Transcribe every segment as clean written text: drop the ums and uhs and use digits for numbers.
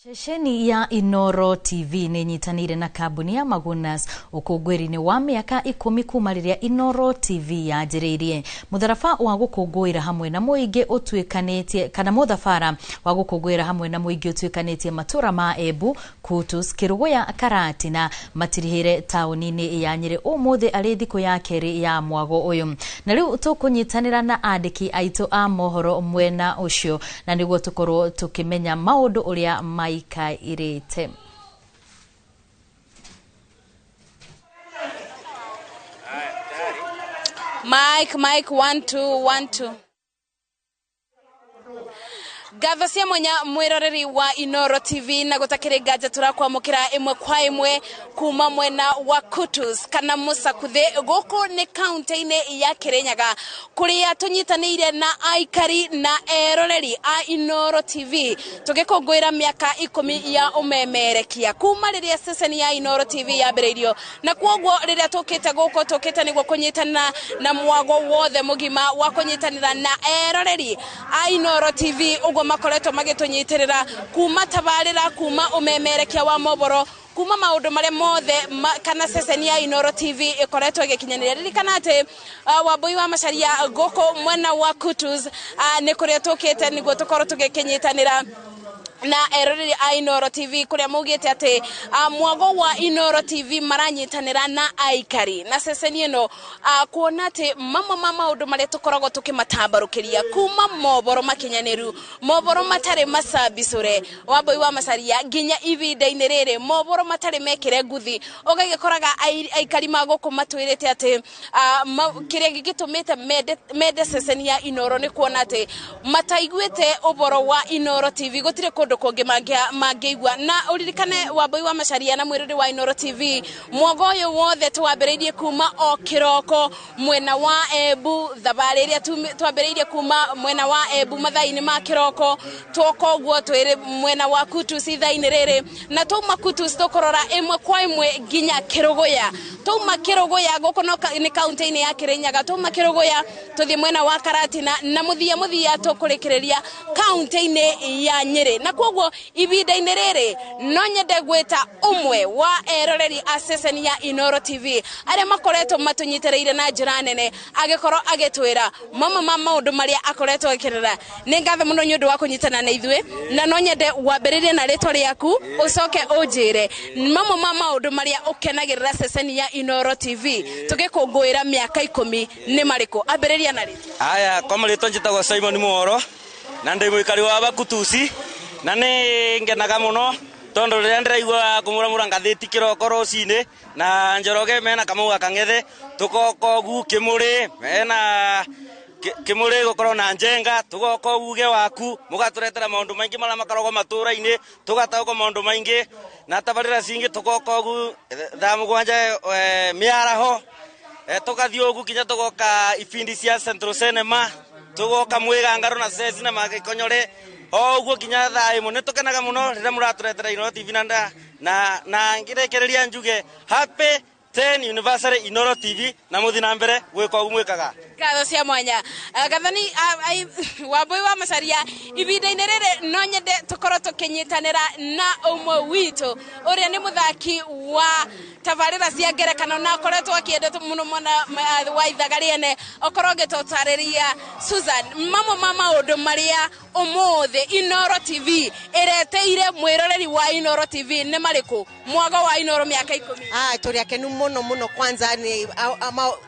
Ceceni ya Inooro TV nĩ ĩnyitanĩire na kambuni ya Magunas ũkũngũĩri-inĩ wa mĩaka 10 kuma rĩrĩa Inooro TV yanjĩrĩirie. Mũtharaba wa gũkũngũĩra hamwe na mũingĩ ũtuĩkanĩtie kana mũthabara wa gũkũngũĩra hamwe na mũingĩ ũtuĩkanĩtie matũra ma Embu, Kutus, Kĩrũgũya, Karatina matirihĩre taũni-inĩ ya Nyĩrĩ ũmũthĩ arĩ thikũ ya kerĩ ya mwago ũyũ. Na rĩu tũkũnyitanĩra na andĩki aitũ a mohoro mwena ũcio na nĩguo tũkorwo tũkĩmenya maũndũ ũrĩa maikairĩte. Mike, Mike, 1 2 1 2. Ngatho cia mwanya mwiroreri wa Inooro TV na gutakiri nganja turakwamukira imwe kwa imwe kuma mwena wa Kutus kana Musakuthi guku ni kaunti-ini ya Kirinyaga kuria tunyitaniire na aikari na eroreri a Inooro TV tugikungwira miaka 10 ya umemerekia kuma riria ceceni ya Inooro TV yambiriirio na kuoguo riria tukite guku tukite niguo kunyitana na mwago wothe mugima wa kunyitanira na eroreri a Inooro TV uguo makoretwo magĩtũnyitĩrĩra kuma tabarĩra kuma ũmemerekia wa mohoro kuma maũndũ marĩa mothe kana ceceni ya Inooro TV ĩkoretwo ĩgĩkinyanĩria. Ririkana atĩ Wambui wa Macharia gũkũ mwena wa Kutus nĩ kũrĩa tũkĩte nĩguo tũkorwo tũgĩkĩnyitanĩra na eroreri a Inooro TV kuria maugite ati mwago wa Inooro TV maranyitanira na aikari na ceceni ino kuona ati mamwe ma maundu maria tukoragwo tukimatambarukiria kuma mohoro makinyaniru mohoro matari macabicure Wambui wa Macharia nginya ibinda-ini riri mohoro matari mekire nguthi ugagikoraga aikari ma guku matwirite ati kiria gigitumite mende ceceni ya Inooro ni kuona ati mataiguite uboro wa Inooro TV gutire kundu kungi mangĩigua. Na uririkane Wambui wa Macharia na mwiruri wa Inooro TV mwago ũyũ wothe twambĩrĩirie kuma o kĩroko mwena wa Embu thabarĩ ĩrĩa twambĩrĩirie kuma mwena wa Embu mathaa-inĩ ma kĩroko twoka ũguo twĩrĩ mwena wa Kutus ithaa-inĩ rĩrĩ na twauma Kutus tũkũrora ĩmwe kwa ĩmwe nginya Kĩrũgũya twauma Kĩrũgũya gũkũ nĩ kaunti-inĩ ya Kĩrĩnyaga twauma Kĩrũgũya tũthiĩ mwena wa Karatina na mũthia mũthia tũkũrĩkĩrĩria kaunti-inĩ ya Nyĩrĩ. Na koguo ibinda-inĩ rĩrĩ no nyende gwĩta ũmwe wa eroreri a ceceni ya Inooro TV arĩa makoretwo matũnyitĩrĩire na njĩra nene agĩkorwo agĩtwĩra mamwe ma maũndũ marĩa akoretwo agĩkerera. Nĩ ngatho mũno nĩ ũndũ wa kũnyitana na ithuĩ na no nyende wambĩrĩrie na rĩtwa rĩaku ũcoke ũnjĩre mamwe ma maũndũ marĩa ũkenagĩrĩra ceceni ya Inooro TV tũgĩkũngũĩra mĩaka 10 nĩ marĩkũ. Ambĩrĩria na rĩtwa. Aya, kwa marĩtwa njĩtagwo Simon Muhoro na ndĩ mũikari wa Bakutusi na nĩ ngenaga mũno tondu rĩrĩa ndĩraigua kũmũramũra ngathĩti kĩroko rũcinĩ na Njoroge mena Kamau wa Kang'ethe tũgoka ũgu Kĩmũrĩ mena Kĩmũrĩ gũkorwo na Njenga tũgoka uge waku mũgatũretera maũndũ maingĩ marĩa makoragwo matũra-inĩ tũgataũkwo maũndũ maingĩ na tabarĩra cingĩ tũgoka ũgu thaa 7 mĩaraho tũgathiĩ ũgu kinya tũgoka ibindi cia Central Cinema tũgoka mwĩgangaro na cinema Gĩkonyore o ũguo kinya thaa 1. Nĩ tũkenaga mũno rĩrĩa mũratũretera Inooro TV na ngĩrekereria njuge happy 10 anniversary Inooro TV na mũthiĩ na mbere gwĩka ũguo mwĩkaga. Ngatho cia mwanya. Gathani Wambui wa Macharia ibinda-inĩ rĩrĩ no nyende tũkorwo tũkĩnyitanĩra na ũmwe witũ ũrĩa nĩ mũthaki wa tabarĩra cia ngerekano na akoretwo akĩendetwo mũno mwena wa ithaga rĩene okorwo ũgĩtũtarĩria Susan mamwe ma maũndũ marĩa ũmũthĩ Inooro TV ĩreteire mwĩroreri wa Inooro TV nĩ marĩkũ mwago wa Inooro mĩaka 10. Tũrĩ akenu mũno mũno kwanza nĩ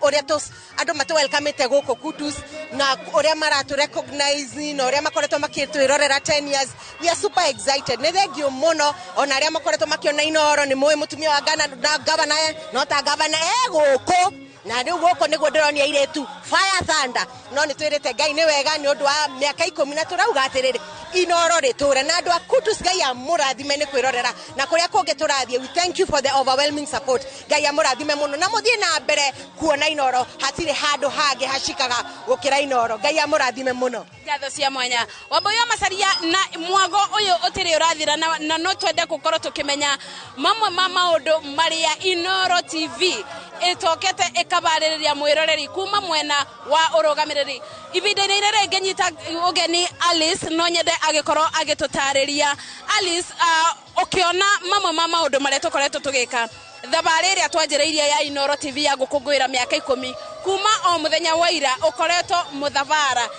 ũrĩa andũ matũ welcomete gũkũ Kutus na ũrĩa maratũ recognize na ũrĩa makoretwo makĩtwĩrorera 10 years. We are super excited. Nĩ thengio mũno ona arĩa makoretwo makĩona Inooro nĩ mũĩ mũtumia wa Ghana na gavana no ta gavana e gũkũ na rĩu gũkũ nĩguo ndĩronia airĩtu fire thunder no nĩ twĩrĩte Ngai nĩ wega nĩ ũndũ wa mĩaka 10 na tũrauga atĩrĩrĩ Inooro rĩtũre na andũ a Kutus Ngai amũrathime nĩ kwĩrorera na kũrĩa kũngĩ tũrathiĩ. We thank you for the overwhelming support. Ngai amũrathime mũno na mũthiĩ na mbere kuona Inooro hatirĩ handũ hangĩ hacikaga gũkĩra Inooro. Ngai amũrathime mũno. Ngatho cia mwanya Wambui wa Macharia na mwago ũyũ ũtirĩ ũrathira na no twende gũkorwo tũkĩmenya mamwe ma maũndũ marĩa Inooro TV ĩtokete ĩkabarĩrĩria mwĩroreri kuma mwena wa ũrũgamĩrĩri. Ihinda-inĩ rĩrĩ ngĩnyita ũgeni Alice, no nyende agĩkorwo agĩtũtarĩria. Alice, ũkĩona mamwe ma maũndũ marĩa tũkoretwo tũgĩka thabarĩ ĩrĩa twanjĩrĩirie ya Inooro TV ya gũkũngũĩra mĩaka 10, kuma o mũthenya wa ira ũkoretwo mũthabara,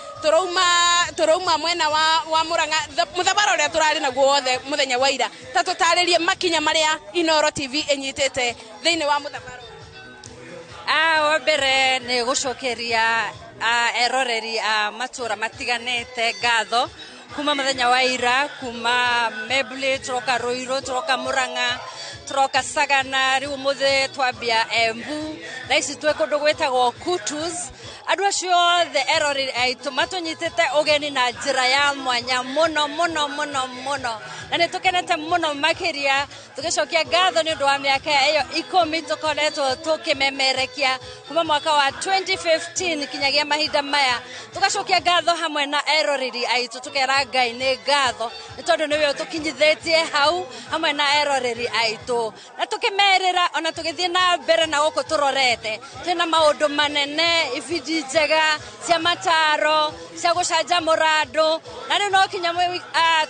tũrauma mwena wa Murang'a, mũthabara ũrĩa tũrarĩ naguo wothe mũthenya wa ira, ta tũtarĩrie makinya marĩa Inooro TV ĩnyitĩte thĩinĩ wa mũthabara ũyũ. Wa mbere nĩ gũcokeria eroreri a matũra matiganĩte ngatho kuma mũthenya wa ira, kuma Membule tũroka Ruiru, tũroka Murang'a, tũroka Sagana, rĩu ũmũthĩ twambia Embu, thaa ici twĩ kũndũ gwĩtagwo Kutus. Andũ acio othe eroreri aitũ matũnyitĩte ũgeni na njĩra ya mwanya mũno mũno mũno mũno, na nĩ tũkenete mũno makĩria, tũgĩcokia ngatho nĩ ũndũ wa mĩaka ĩyo 10 tũkoretwo tũkĩmemerekia kuma mwaka wa 2015 kinyagia mahinda maya. Tũgacokia ngatho hamwe na eroreri aitũ, tũkera Ngai nĩ ngatho nĩ tondũ nĩwe ũtũkinyithĩtie hau hamwe na eroreri aitũ, na tũkĩmerĩra ona tũgĩthiĩ na mbere na gũkũ tũrorete twĩna maũndũ manene, ibindi njega cia mataro cia gũcanjamũra andũ, na rĩu no kinya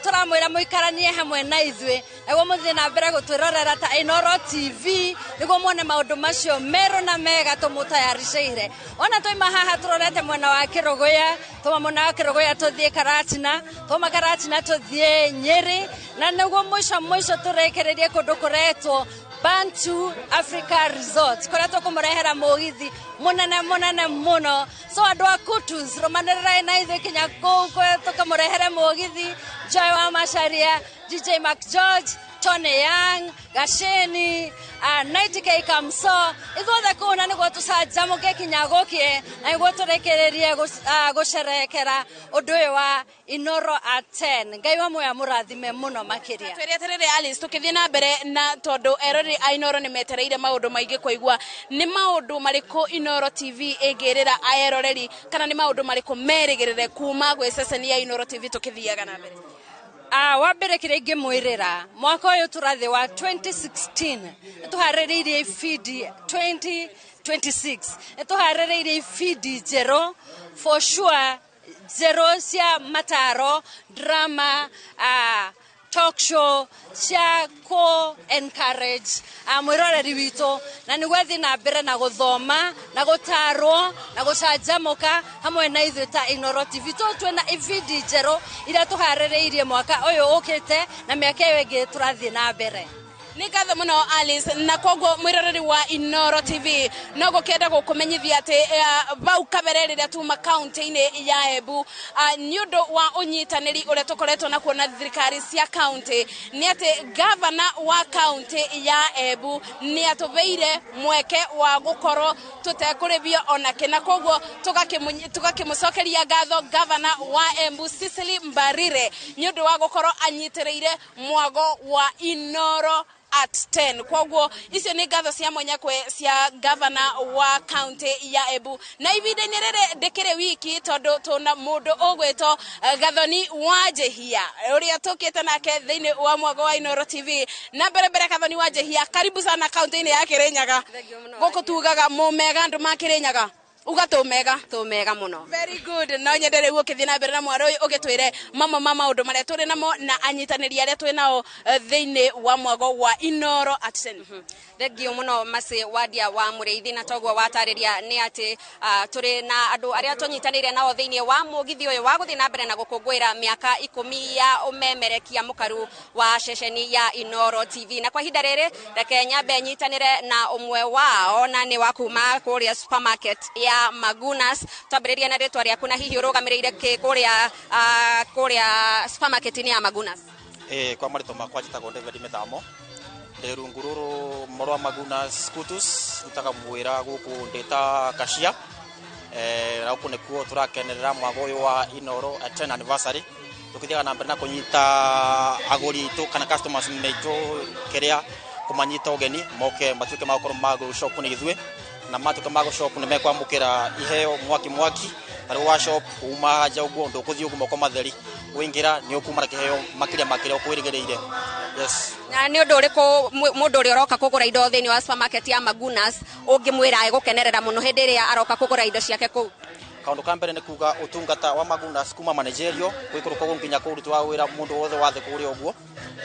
tũramwĩra mũikaranie hamwe na ithuĩ nĩguo mũthiĩ na mbere gũtwĩrorera ta Inooro TV, nĩguo muone maũndũ macio merũ na mega tũmũtayaricĩire. Ona twaima haha tũrorete mwena wa Kĩrũgũya, twauma mwena wa Kĩrũgũya tũthiĩ Karatina, twauma Karatina tũthiĩ Nyĩrĩ, na nĩguo mũico mũico tũrekererie kũndũ kũretwo Bantu Africa Resort, kũrĩa tũkũmũrehera mũgithi mũnene mũnene mũno. So andũ a Kutus, rũmanĩrĩrai na ithuĩ kinya kũu tũkamũrehere mũgithi. Joy wa Macharia, DJ Mark George, Tony Young, Gasheni, 90K Kamso, ithuothe kũu, na nĩguo tũcanjamũke kinya gũkĩe, na nĩguo tũrĩkĩrĩrie gũcerekera ũndũ ũyũ wa Inooro at 10. Ngai wa muoya mũrathime mũno makĩria. Twĩre atĩrĩrĩ Alice, tũkĩthiĩ na mbere, na tondũ eroreri a Inooro nĩ metereire maũndũ maingĩ kũigua, nĩ maũndũ marĩkũ Inooro TV ĩngĩrĩra eroreri, kana nĩ maũndũ marĩkũ merĩgĩrĩre kuma gwĩ ceceni ya Inooro TV tũkĩthiaga na mbere? Wa mbere kĩrĩa ingĩmwĩrĩra, mwaka ũyũ tũrathiĩ wa 2016 nĩ tũharĩrĩirie ibindi, 2026 nĩ tũharĩrĩirie ibindi njerũ for sure, njerũ cia mataro, drama, talk show cia kũ encourage mwĩroreri witũ, na nĩguo athiĩ na mbere na gũthoma na gũtarwo na gũcanjamũka hamwe na ithuĩ ta Inooro TV. Tũ twĩna ibindi njerũ iria tũharĩrĩirie mwaka ũyũ ũkĩte na mĩaka ĩyo ĩngĩ tũrathiĩ na mbere. Nĩ ngatho mũno Alice, na koguo mwĩroreri wa Inooro TV, no gũkĩenda gũkũmenyithia atĩ bau kabere rĩrĩa tuma kaunti-inĩ ya Embu, nĩ ũndũ wa ũnyitanĩri ũrĩa tũkoretwo nakuo na thirikari cia kaunti, nĩ atĩ gavana wa kaunti ya Embu nĩ atũbeire mweke wa gũkorwo tũtekũrĩbio onake, na koguo tũgakĩmũcokeria ngatho gavana wa Embu Cecily Mbarire nĩ ũndũ wa gũkorwo anyitĩrĩire mwago wa Inooro at 10. Koguo icio nĩ ngatho cia mwanya kwe cia gavana wa kaunti ya Embu. Na ihinda-inĩ rĩrĩ ndĩkĩrĩ wiki, tondũ tũna mũndũ ũgwĩtwo Gathoni wa Njehia ũrĩa tũkĩte nake thĩinĩ wa mwago wa Inooro TV. Na mbere mbere, Gathoni wa Njehia, karibu sana kaunti-inĩ ya Kirinyaga. Gũkũ tugaga mũmega, andũ ma Kirinyaga uga tũmega. Tũmega mũno. Very good. No nyende rĩu ũkĩthiĩ na mbere na mwaro ũyũ, ũgĩtwĩre mamwe ma maũndũ marĩa tũrĩ namo na anyitanĩri arĩa twĩ nao thĩinĩ wa mwago wa Inooro at 10. Thengio mũno Macĩ Wandia wa Mũrĩithi, na toguo watarĩria nĩ atĩ tũrĩ na andũ arĩa tũnyitanĩire nao thĩinĩ wa mũgithi ũyũ wa gũthiĩ na mbere na gũkũngũĩra mĩaka 10 ya ũmemerekia mũkaru wa ceceni ya Inooro TV. Na kwa ihinda rĩrĩ reke nyambe nyitanĩre na ũmwe wao, na nĩ wa kuma kũrĩa supermarket ya Magunas. Twambĩrĩrie na rĩtwa rĩaku, na hihi ũrũgamĩrĩire kĩ kũrĩa supermarket-inĩ ya Magunas? Kwa marĩtwa makwa njĩtagwo David Mĩthamo, ndĩ rungu rũrũ rwa Magunas Kutus, ndutaga mwĩra gũkũ ndĩ ta cashier, na gũkũ nĩkuo tũrakenerera mwago ũyũ wa Inooro at 10 anniversary, tũkĩthiaga na mbere na kũnyita agũri aitũ kana customers maitũ, kĩrĩa kũmanyita ũgeni moke matuĩke magũkorwo magũ shop nĩ ithuĩ, na matuĩka magũ shop nĩ mekwamũkĩra iheo mwaki mwaki. Tarĩu wa shop uma nja ũguo, ndũkũthiĩ ũguo moko matheri, ũingĩra nĩ ũkuma na kĩheo makĩria makĩria ũkwĩrĩgĩrĩire, yes. Na nĩ ũndũ ũrĩkũ mũndũ ũrĩa ũroka kũgũra indo thĩinĩ wa supermarket ya Magunas ũngĩmwĩra egũkenerera mũno hĩndĩ ĩrĩa aroka kũgũra indo ciake kũu? Kaundu ka mbere nĩ kuga ũtungata wa Magunas kuma managerial gwikũrũka ũguo nginya kũ ũruti wa wĩra mũndũ wothe wathe kũrĩa ũguo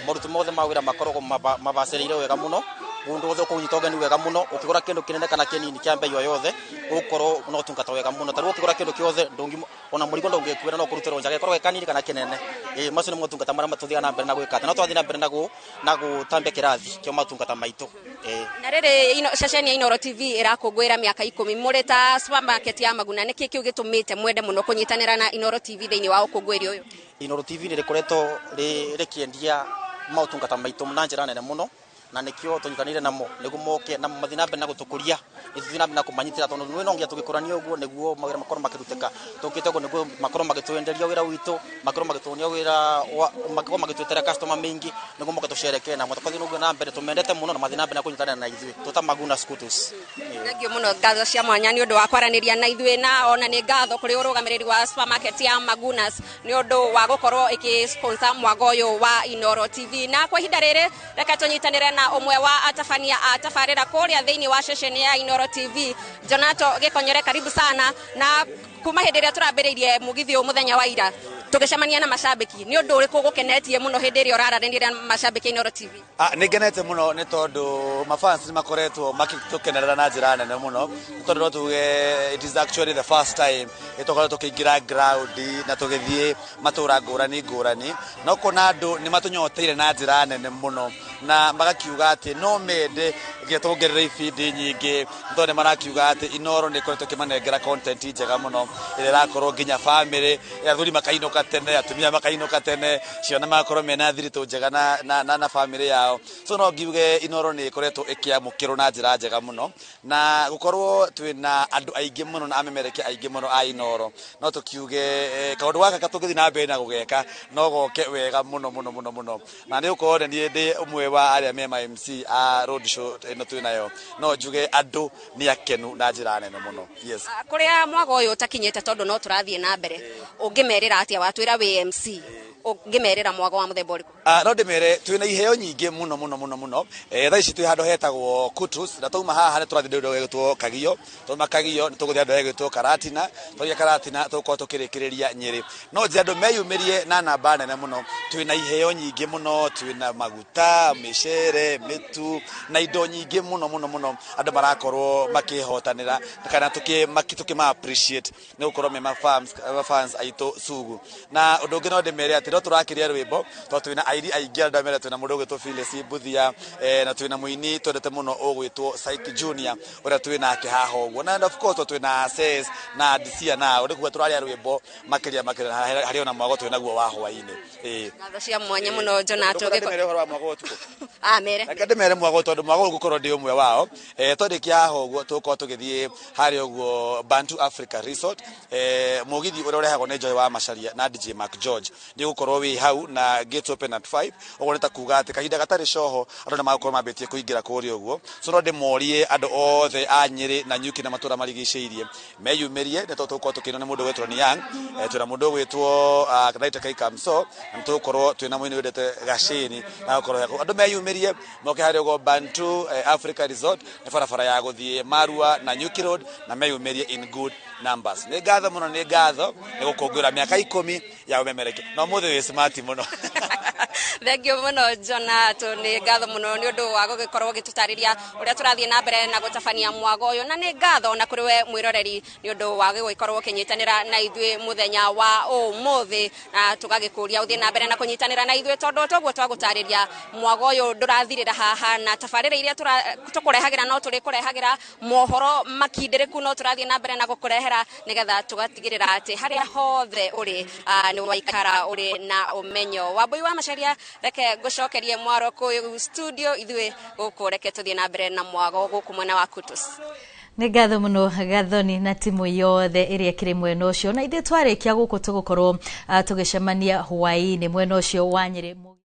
moruti mothe ma wĩra makoragwo mabacĩrĩire wega mũno. Mundu wothe ũkũnyita ũgeni wega mũno, ũkĩgũra kĩndũ kĩnene kana kĩnini kĩa mbei o yothe ũgũkorwo na ũtungata wega mũno. Tarĩu ũkĩgũra kĩndũ kĩothe ndũngi ona mũrigo ndũngĩkuĩra, no kũrutĩrwo nja gĩkorwo gĩ kanini kana kĩnene. Ĩĩ, macio nĩ motungata marĩa tũthiaga na mbere na gwĩka atĩ no twathiĩ na mbere na gũtambia kĩrathi kĩa motungata maitũ. Ĩĩ. Na rĩrĩ ceceni ya Inooro TV ĩrakũngũĩra mĩaka 10, mũrĩ ta supermarket ya Maguna, nĩkĩ kĩu gĩtũmĩte mwende mũno kũnyitanĩra na Inooro TV thĩinĩ wa ũkũngũĩri ũyũ? Inooro TV nĩ rĩkoretwo rĩkĩendia motungata maitũ na njĩra nene mũno, na nĩkĩo tũnyitanĩire namo nĩguo moke na mathiĩ na mbere na gũtũkũria, ithuĩ na mbere na kũmanyitĩra, tondũ nĩ no nginya tũgĩkũrania ũguo nĩguo mawĩra makorwo makĩrutĩka. Tũkĩte ũguo nĩguo makorwo magĩtwenderia wĩra witũ, makorwo magĩtuonia wĩra, makorwo magĩtwĩtĩra customer maingĩ nĩguo moke tũcerekee namo. Tũgathiĩ ũguo na mbere, tũmendete mũno na mathiĩ na mbere na kũnyitanĩra na ithuĩ tũta Maguna Scooters. Thank you mũno, ngatho cia mwanya nĩ ũndũ wa kwaranĩria na ithuĩ, na ona nĩ ngatho kũrĩ ũrũgamĩrĩri wa supermarket ya Magunas nĩ ũndũ wa gũkorwo ĩkĩ sponsor mwago ũyũ wa Inooro TV. Na kwa ihinda rĩrĩ reke tũnyitanĩre na ũmwe wa atabania a tabarĩra kũrĩa thĩinĩ wa ceceni ya Inooro TV, Jonato Gĩkonyore, karibu sana. Na kuma hĩndĩ ĩrĩa tũrambĩrĩirie mũgithi ũyũ mũthenya wa ira tũgĩcemania na macambĩki, nĩ ũndũ ũrĩkũ ũgũkenetie mũno hĩndĩ ĩrĩa ũraranĩria na macambĩki a Inooro TV? Nĩ ngenete mũno nĩ tondũ mafans nĩ makoretwo makĩtũkenerera na njĩra nene mũno, nĩ tondũ no tuge it is actually the first time tũkoretwo tũkĩingĩra ground na tũgĩthiĩ matũra ngũrani ngũrani, no kuona andũ nĩ matũnyoteire na njĩra nene mũno na magakiuga atĩ no mende nginya tuongerere ibindi nyingĩ, nĩ tondũ nĩ marakiuga atĩ Inooro nĩ ĩkoretwo ĩkĩmanengera content njega mũno ĩrĩa ĩrakorwo nginya family, athuri makainũka tene, atumia makainũka tene, ciana magakorwo mena thiritũ njega na family yao. So no ngiuge Inooro nĩ ĩkoretwo ĩkĩamũkĩrwo na njĩra njega mũno, na gũkorwo twĩna andũ aingĩ mũno na amemerekia aingĩ mũno a Inooro, no tũkiuge kaũndũ gaka tũngĩthiĩ na mbere na gũgeka no goke wega mũno mũno mũno mũno. Na nĩ gũkorwo nĩ niĩ ndĩ ũmwe wa arĩa me ma MC a road show ĩno twĩ nayo, no njuge andũ nĩ akenu na njĩra nene mũno. Yes. Kũrĩa mwago ũyũ ũtakinyĩte, tondũ no tũrathiĩ na mbere, ũngĩmerĩra atĩa? Watwĩra wĩ MC, ũngĩmerĩra mwago wa mũthemba ũrĩkũ? No ndĩmere twĩna iheo nyingĩ mũno mũno mũno mũno. Thaa ici twĩ handũ hetagwo Kutus, na twauma haha nĩ tũrathiĩ handũ hegwĩtwo Kagio, twauma Kagio nĩ tũgũthiĩ handũ hegwĩtwo Karatina, twathiĩ Karatina tũgũkorwo tũkĩrĩkĩrĩria Nyĩrĩ. No njĩre andũ meyumĩrie na namba nene mũno, twĩna iheo nyingĩ mũno, twĩna maguta, mĩcere, mĩtu na indo nyingĩ mũno mũno mũno andũ marakorwo makĩhotanĩra kana tũkĩma appreciate nĩ gũkorwo me mafans aitũ sugu. Na ũndũ ũngĩ no ndĩmere atĩ no tũrakĩria rwĩmbo, tondũ twĩna aini aingĩ arĩa ndamere, twĩna mũndũ ũgwĩtwo Phyllis Mbuthia, na twĩna mũini twendete mũno ũgwĩtwo Psyche Junior ũrĩa twĩnake haha ũguo, na of course twĩna Ses na Disia, nao nĩ kuga tũraria rwĩmbo makĩria makĩria harĩ ona mwago twĩnaguo wa hwaĩ-inĩ. Ngatho cia mwanya mũno, Jonato. Ndĩmere ũhoro wa mwago ũtukũ? Mere. Reke ndĩmere mwago, tondũ mwago ũgũkorwo ndĩ ũmwe wao. Twarĩkia haha ũguo tũgũkorwo tũgĩthiĩ harĩa ũguo Bantu Africa Resort. Mũgithi ũrĩa ũrehagwo nĩ Joy wa Macharia na DJ Mark George nĩ ũgũkorwo wĩ hau na gates open at 5 ũguo, nĩ ta kuga atĩ kahinda gatarĩ coho andũ nĩ magũkorwo mambĩtie kũingĩra kũrĩa ũguo. So no ndĩmorie andũ othe a Nyĩrĩ na Nyuki na matũra marigicĩirie meyumĩrie, nĩ tondũ tũgũkorwo tũkĩinwo nĩ mũndũ ũgwĩtwo Niang, twĩna mũndũ ũgwĩtwo Naita Kaikamso, na nĩ tũgũkorwo twĩna mũini wendete Gacĩni na gũkorwo heko. Andũ meyumĩrie moke harĩa ũguo Bantu Africa Resort, nĩ barabara ya gũthiĩ Marua na Nyuki Road, na meyumĩrie in good numbers. Nĩ ngatho mũno, nĩ ngatho nĩ gũkũngũĩra mĩaka 10 ya ũmemerekia, na ũmũthĩ wĩ smart mũno. Thank you mũno, Jonato, nĩ ngatho mũno nĩ ũndũ wa gũgĩkorwo ũgĩtũtarĩria ũrĩa tũrathiĩ na mbere na gũtabania mwago ũyũ, na nĩ ngatho ona kũrĩ we mwĩroreri nĩ ũndũ wa gũgĩkorwo ũkĩnyitanĩra na ithuĩ mũthenya wa ũmũthĩ, na tũgagĩkũria ũthiĩ na mbere na kũnyitanĩra na ithuĩ, tondũ toguo twagũtarĩria mwago ũyũ ndũrathirĩra haha, na tabarĩra iria tũkũrehagĩra no tũrĩkũrehagĩra mohoro makindĩrĩku, no tũrathiĩ na mbere na gũkũrehera nĩgetha tũgatigĩrĩra atĩ harĩa hothe ũrĩ nĩ waikara ũrĩ na ũmenyo. Wambui wa Macharia, reke ngũcokerie mwaro kũu studio, ithuĩ gũkũ reke tũthiĩ na mbere na mwago gũkũ mwena wa Kutus. Nĩ ngatho mũno Gathoni na timu yothe ĩrĩa ĩkĩrĩ mwena ũcio, na ithuĩ twarĩkia gũkũ tũgũkorwo tũgĩcemania hwaĩ-inĩ mwena ũcio wa Nyĩrĩ.